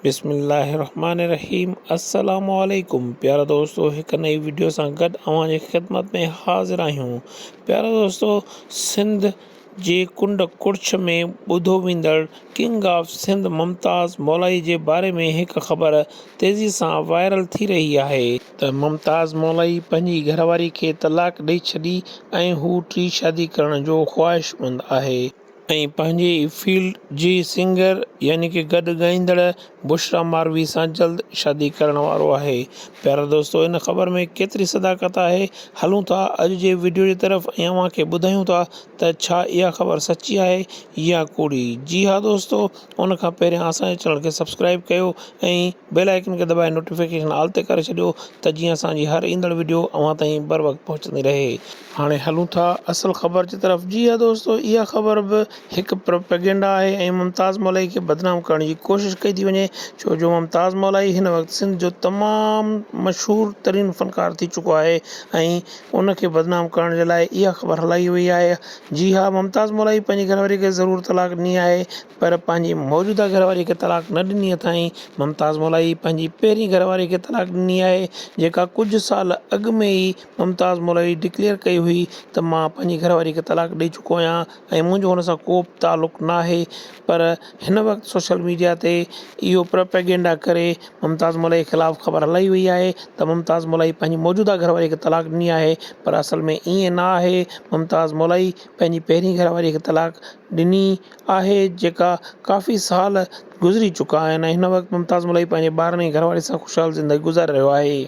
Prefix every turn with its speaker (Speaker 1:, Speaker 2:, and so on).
Speaker 1: بسم الله الرحمن الرحيم السلام عليڪم پيارا دوستو هڪ نئين وڊيو سان گڏ اوهان جي خدمت ۾ حاضر آهيون پيارا دوستو سنڌ جي ڪنڊ ڪڙڇ ۾ ٻڌو ويندڙ ڪنگ آف سنڌ ممتاز مولائي جي باري ۾ هڪ خبر تيزي سان وائرل ٿي رهي آهي ته ممتاز مولائي پنهنجي گهرواري کي طلاق ڏئي ڇڏي ۽ هو ٽي شادي ڪرڻ جو خواهشمند آهي. ۽ پنهنجي ئي فيلڊ جي سنگر يعني ڪه گڏ ڳائيندڙ بشريٰ ماروي سان جلد شادي ڪرڻ وارو آهي. پيارا دوستو ان خبر ۾ ڪيتري صداقت آهي هلون ٿا اڄ جي وڊيو جي طرف ۽ اوهان کي ٻڌايون ٿا ته ڇا اها خبر سچي آهي يا ڪوڙي جي ها دوستو ان کان پهريان اسان جي چينل کي سبسڪرائب ڪيو ۽ بيل آئيڪن کي دٻائي نوٽيفڪيشن آل تي ڪري ڇڏيو ته جيئن اسان جي هر ايندڙ وڊيو اوهان تائين بروقت پهچندي رهي. هاڻي هلون ٿا اصل خبر جي طرف. جي ها دوستو اها خبر به هڪ پروپيگنڊا آهي ۽ ممتاز مولائي کي بدنام ڪرڻ جي ڪوشش ڪئي ٿي وڃي ڇو جو ممتاز مولائي هن وقت سنڌ جو تمام مشهور ترين فنڪار ٿي چڪو آهي ۽ ان کي بدنام ڪرڻ جي لاء اها خبر هلائي وئي آهي جي ها ممتاز مولائي پنهنجي گهر واري کي ضرور طلاق ڏني آهي پر پنهنجي موجوده گهر واري کي طلاق نه ڏني اٿائين ممتاز مولائي پنهنجي پهرين گهر واري کي طلاق ڏني آهي جيڪا ڪجهه سال اڳ ۾ ئي ممتاز مولوي ڊڪليئر ڪئي هئي ته مان پنهنجي گهر واري کي طلاق ڏئي چڪو آهيان ۽ منهنجو هن سان ڪو به تعلق ناهي پر هن وقت سوشل ميڊيا تي اهو پروپيگنڊا ڪري ممتاز مولائي خلاف خبر هلائي وئي آهي ته ممتاز مولائي پنهنجي موجوده گهر واري کي طلاق ڏني آهي پر اصل ۾ ائين نه آهي ممتاز مولائي پنهنجي پهرين گهر واري کي طلاق ڏني آهي جيڪا ڪافي سال گذري چڪا آهن ۽ هن وقت ممتاز مولائي پنهنجي ٻارن ۽ گهر واري سان خوشحال زندگي گذاري رهيو آهي.